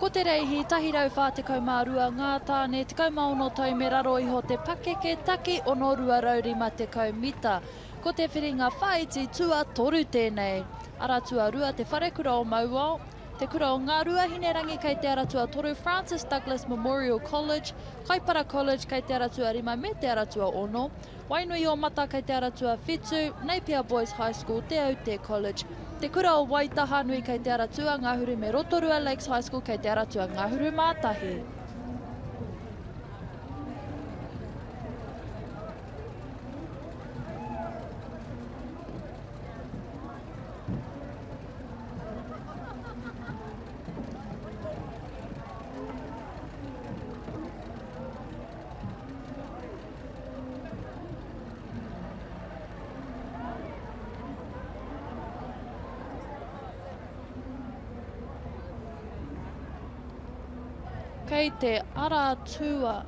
Ko te reihi 142 ngā tāne, 16 tau me raro iho te pakeke, taki 6 250 mita. Ko te whiringa whāiti tuatoru tēnei. Ara tuarua Te Wharekura o Mauao, Te Kura o Ngāruahinerangi kei te ara tuatoru, Francis Douglas Memorial College, Kaipara College kei te ara tuarima me te ara tuaono, Wainuiomata kei te ara tuawhitu, Napier Boys High School, Te Aute College, Te Kura o Waitahanui kei te ara tuangahuru me Rotorua Lakes High School kei te ara tuangahuru mā tahi. Kei te ara tua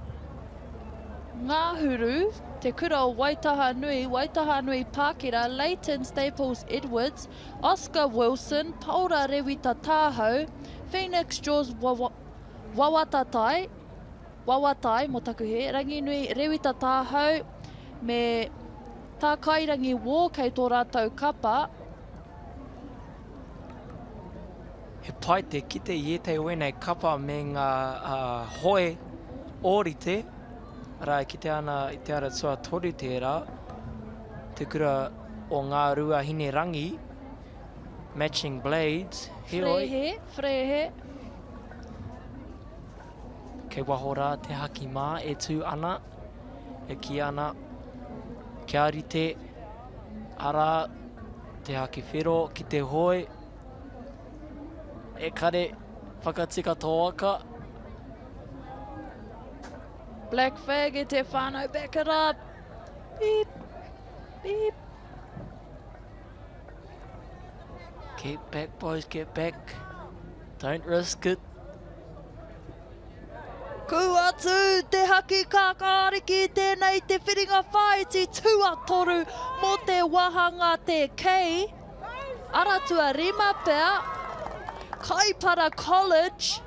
ngahuru, Te Kura o Waitahanui, Waitahanui Pākira, Leighton Staples Edwards, Oscar Wilson, Paora Rewita Tāhau, Phoenix Jaws Wawatatai, Wawatai, mō taku hē, Ranginui Rewita Tāhau me Tākairangi War kei tō rātou kapa. He pai te kite i ētahi o ēnei kapa me ngā hoe ōrite, arā e kitea ana i te ara tuatoru tērā, te kura o Ngāruahine Rangi, Matching Blades, heoi. Wharehe, wharehe. Kei waho rā te haki mā e tū ana, e kī ana, kia rite, arā, te haki whero ki te hoe, e kare whakatika tō waka. Black flag e te whānau, back it up. Beep, beep. Get back boys, get back. Don't risk it. Kua tū te haki kākāriki tēnei te whiringa whāiti tuatoru mō te wāhanga te K. Ara tuarima pea, Kaipara College.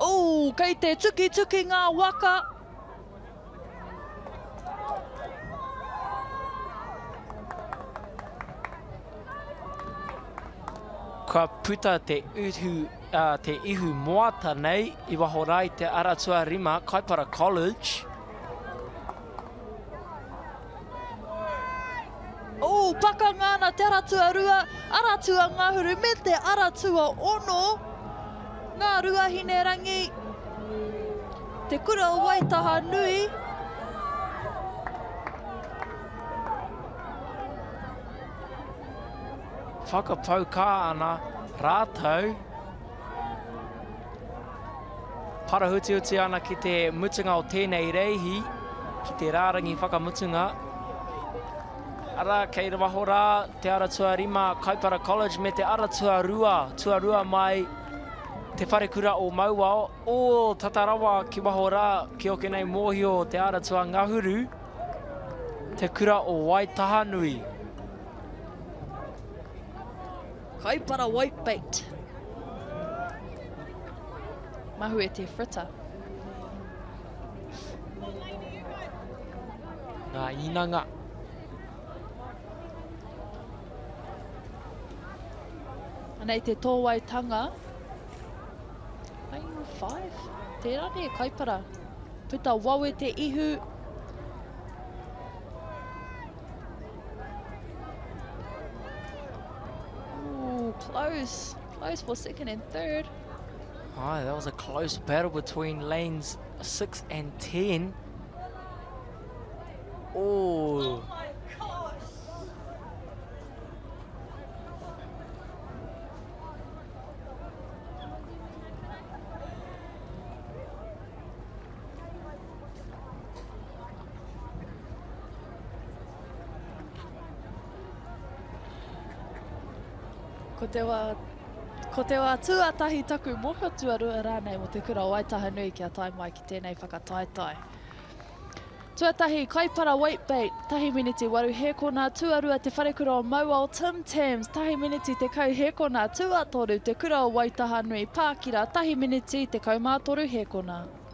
Ooh, kei te tukituki ngā waka. Kua puta te uhu, uh, te ihu moata nei i waho rā i te ara tuarima, Kaipara College. Oh, pakanga ana te ara tuarua, ara tuangahuru me te ara tuaono. Ngā Ruahine Rangi, Te Kura o Waitaha Nui. Whakapau kā ana rātou. Parahutihuti ana ki te mutunga o tēnei reihi, ki te rārangi whakamutunga. Arā, kei waho rā te ara tuarima Kaipara College me te ara tuarua, tuarua mai Te Wharekura o Mauao, o tata rawa ki waho rā, ki oke nei mōhio te ara tuangahuru, Te Kura o Waitahanui. Kaipara whitebait. Mahue te fritter. Ngā inanga. Anei te tōwaitanga. Lane 5. Tērā ne, Kaipara. Puta wawe te ihu. Ooh, close. Close for second and third. Oh, that was a close battle between lanes 6 and 10. Oh. Oh my gosh. Ko te wā, ko te wā tuatahi taku mōhio tuarua rānei mō te kura o Waitahanui kia tae mai ki tēnei whakataetae. Tuatahi, Kaipara Whitebait, tahi miniti waru hēkona, tuarua Te Wharekura o Mauao Tim Tams, tahi miniti 10 hēkona, tuatoru Te Kura o Waitahanui, Pākira, tahi miniti 13 hēkona.